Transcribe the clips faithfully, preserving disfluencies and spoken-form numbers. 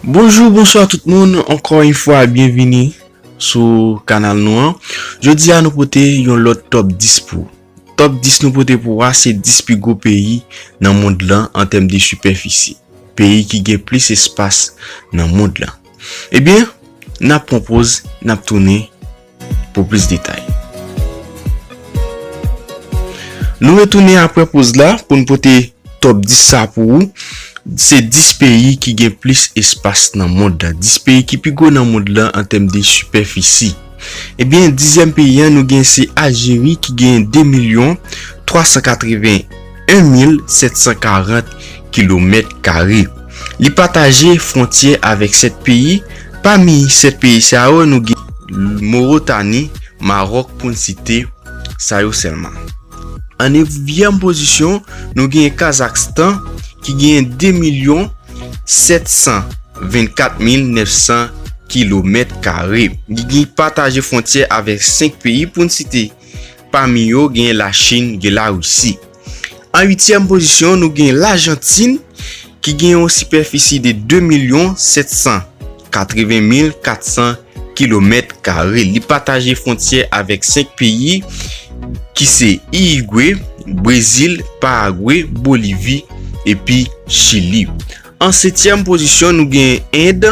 Bonjou, bonswa tout moun, ankò yon fwa, byenvini sou kanal nou an. Jodi a, nou pote yon lòt top dis pou ou. Top dis nou pote pou ou a, se dis pi gwo peyi nan mond lan an tèm de sipèfisi. Peyi ki gen plis espas nan mond lan. Ebyen, n ap pran poz, n ap tounen pou plis detay. Nou retounen apre poz la pou n pote top dis sa pou ou. Se dis peyi ki gen plis espas nan mond lan. Dis peyi ki pi gwo nan mond lan an tèm de sipèfisi. Ebyen, dizyèm peyi an, nou gen se Aljeri ki gen de milyon twa san katreven en mil sèt san karant kilomèt kare. Li pataje fwontyè avèk sèt peyi. Pami sèt peyi sa yo, nou gen Moritani, Mawòk, pou n site sa yo sèlman. An nevyèm pozisyon, nou gen Kazakstan ki gen de milyon sèt san vennkat mil nèf san kilomèt kare. Li gen pataje fwontyè avèk senk peyi, pou n site pami yo, gen Lachin, gen Larisi. An uityèm pozisyon, nou gen Lajantin ki gen yon sipèfisi de de milyon sèt san katreven mil kat san kilomèt kare. Li pataje fwontyè avèk senk peyi ki se Irigwe, Brezil, Paragwe, Bolivi epi Chili. An setyèm pozisyon, nou gen End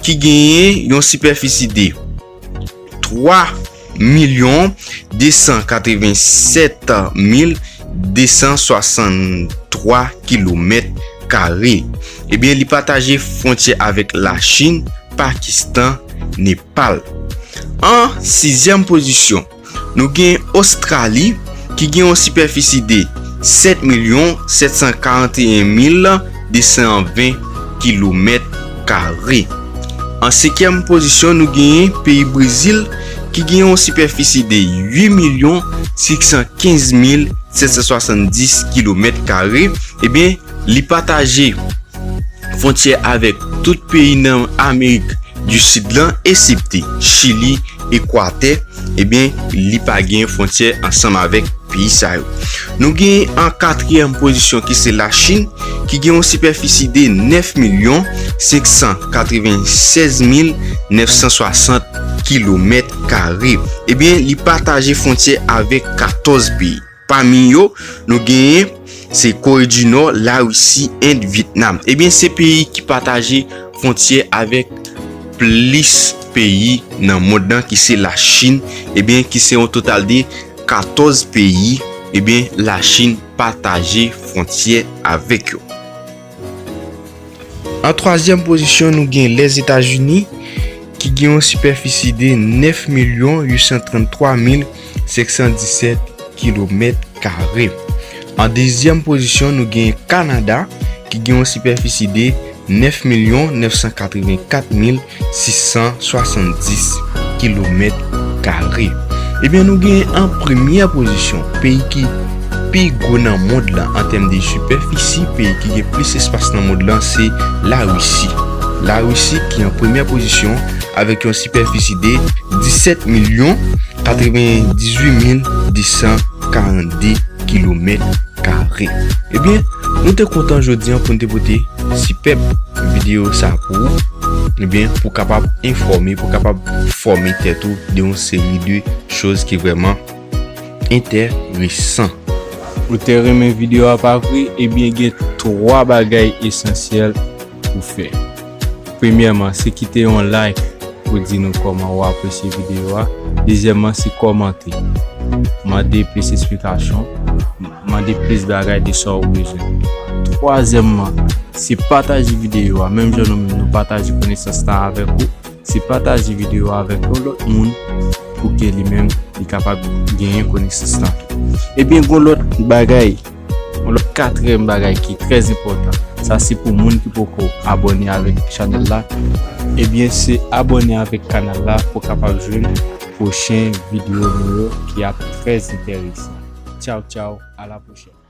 ki genyen yon sipèfisi de twa milyon de san katreven sèt mil de san swasanntwa kilomèt kare. Ebyen, li pataje fwontyè avèk Lachin, Pakistan, Nepal. An sizyèm pozisyon, nou gen Ostrali ki gen yon sipèfisi de sèt milyon sèt san karanteyen mil de san ven kilomèt kare. An senkyèm pozisyon, nou genyen peyi Brezil ki gen yon sipèfisi de uit milyon senk san kenz mil sèt san swasanndis kilomèt kare. Ebyen, li pataje fwontyè avèk tout peyi nan Amerik di Sid lan, esepte Chili, Ekwatè, ebyen, li pa gen fwontyè ansanm avèk peyi sa yo. Nou gen an katriyèm pozisyon ki se Lachin, ki gen yon sipèfisi de nèf milyon senk san katreven sèz mil nèf san swasant kilomèt kare. Ebyen, li pataje fwontyè avèk katòz peyi. Pami yo, nou genyen se Kore di Nò, Larisi, End, Vyetnam. Ebyen, se peyi ki pataje fwontyè avèk plis peyi nan mond lan, ki se Lachin, ebyen, ki se yon total de katòz peyi, ebyen, Lachin pataje fwontyè avèk yo. An twazyèm pozisyon, nou gen Lèzetazini, ki gen yon sipèfisi de nèf milyon uit san tranntwa mil senk san disèt kilomèt kare. An dezyèm pozisyon, nou gen Kanada, ki gen yon sipèfisi de nèf milyon nèf san katrevenkat mil sis san swasanndis kilomèt kare. Ebyen, nou gen an premyè pozisyon, peyi ki pi gwo nan mond lan an tèm de sipèfisi, peyi ki gen plis espas nan mond lan, se Larisi. Larisi ki an premyè pozisyon avèk yon sipèfisi de disèt milyon katrevendizuit mil de san karannde kilomèt kare. Ebyen, nou te kontan jodi an pou n te pote sipèb videyo sa pou ou. Ebyen, pou kapab enfòme, pou kapab fòme tèt ou de yon seri de choz ki vrèman enteresan. Ou te renmen videyo a, pa vre? Ebyen, gen twa bagay esansyèl pou fè. Premyèman, se kite yon like pou di nou kòman ou apresye videyo a. Dezyèmman, se kòmante. Mande plis esplikasyon. Mande plis bagay de sa ou bezwen. Twazyèmman, se pataje videyo a. Menm jan nou menm nou pataje konesans lan avèk ou, se pataje videyo a avèk yon lòt moun pou ke li menm li kapab genyen konesans lan tou. Ebyen, gon lòt bagay, yon lòt katriyèm bagay ki trè enpòtan. Sa se pou moun ki poko abòne avèk chanèl la. Ebyen, se abòne avèk kanal la pou kapab jwenn pwochen videyo nou yo ki ap trè enteresan. Tchaw, tchaw, a la pwochèn.